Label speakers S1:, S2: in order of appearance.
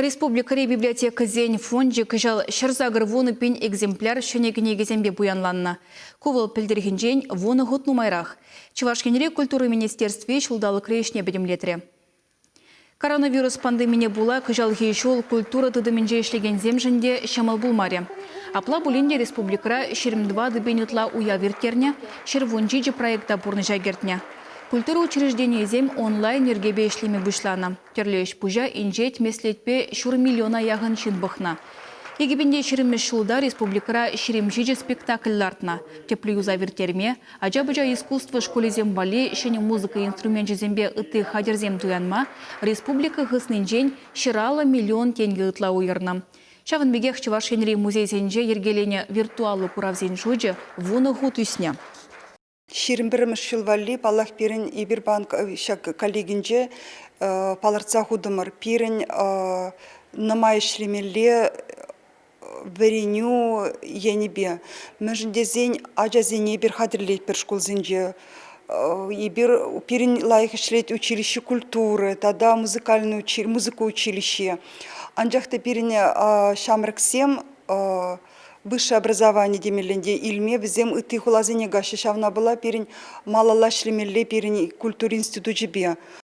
S1: Республикӑри библиотекӑсен фончӗ кӑҫал 180 пин экземпляр ҫӗнӗ кӗнекесемпе пуянланнӑ. Ку вӑл пӗлтӗрхинчен 10 хут нумайрах. Чӑваш Енри культура министерстви ҫулталӑкри ӗҫне пӗтӗмлетрӗ. Коронавирус пандемине пула кӑҫалхи ҫул культура тытӑмӗнче ӗҫлекенсемшӗн те ҫӑмӑл пулмарӗ. Апла пулин те республикӑра 24 пин ытла уяв ирттернӗ, 117 проекта пурнӑҫа кӗртнӗ. Культура учрежденийӗсем онлайн йӗркепе ӗҫлеме пуҫланӑ. Тӗрлӗ ӗҫ-пуҫа инҫет меслетпе ҫур миллиона яхӑн ҫын пӑхнӑ. 2020 ҫулта республикӑра 27 спектакль лартнӑ. Тӗплӗ юсав ирттерме, ача-пӑча искусство шкулӗсем валли ҫӗнӗ музыка инструменчӗсемпе ытти хатӗрсем туянма республика хыснинчен 150 миллион тенкӗ ытла уйӑрнӑ. Ҫавӑн пекех Чӑваш Енри музейсенче йӗркеленӗ виртуаллӑ куравсен шучӗ 10 хут ӳснӗ.
S2: 21-мӗш ҫул валли, паллах, пирӗн эпир банк ҫак коллегинче палӑртса хутӑмӑр. Пирӗн нумай ӗҫлемелле вӗренӳ енӗпе. Мӗншӗн тесен ачасене эпир хатӗрлетпӗр шкулсенче. Эпир пирӗн лайӑх ӗҫлет училище культуры тата музыкальный музыка училищи. Анчах та пирӗн ҫамрӑксем высшее образование темелле илме вӗсем ытти хуласене каҫҫӗ. Ҫавна пула пирӗн малалла ӗҫлемелле пирӗн культура институчӗпе.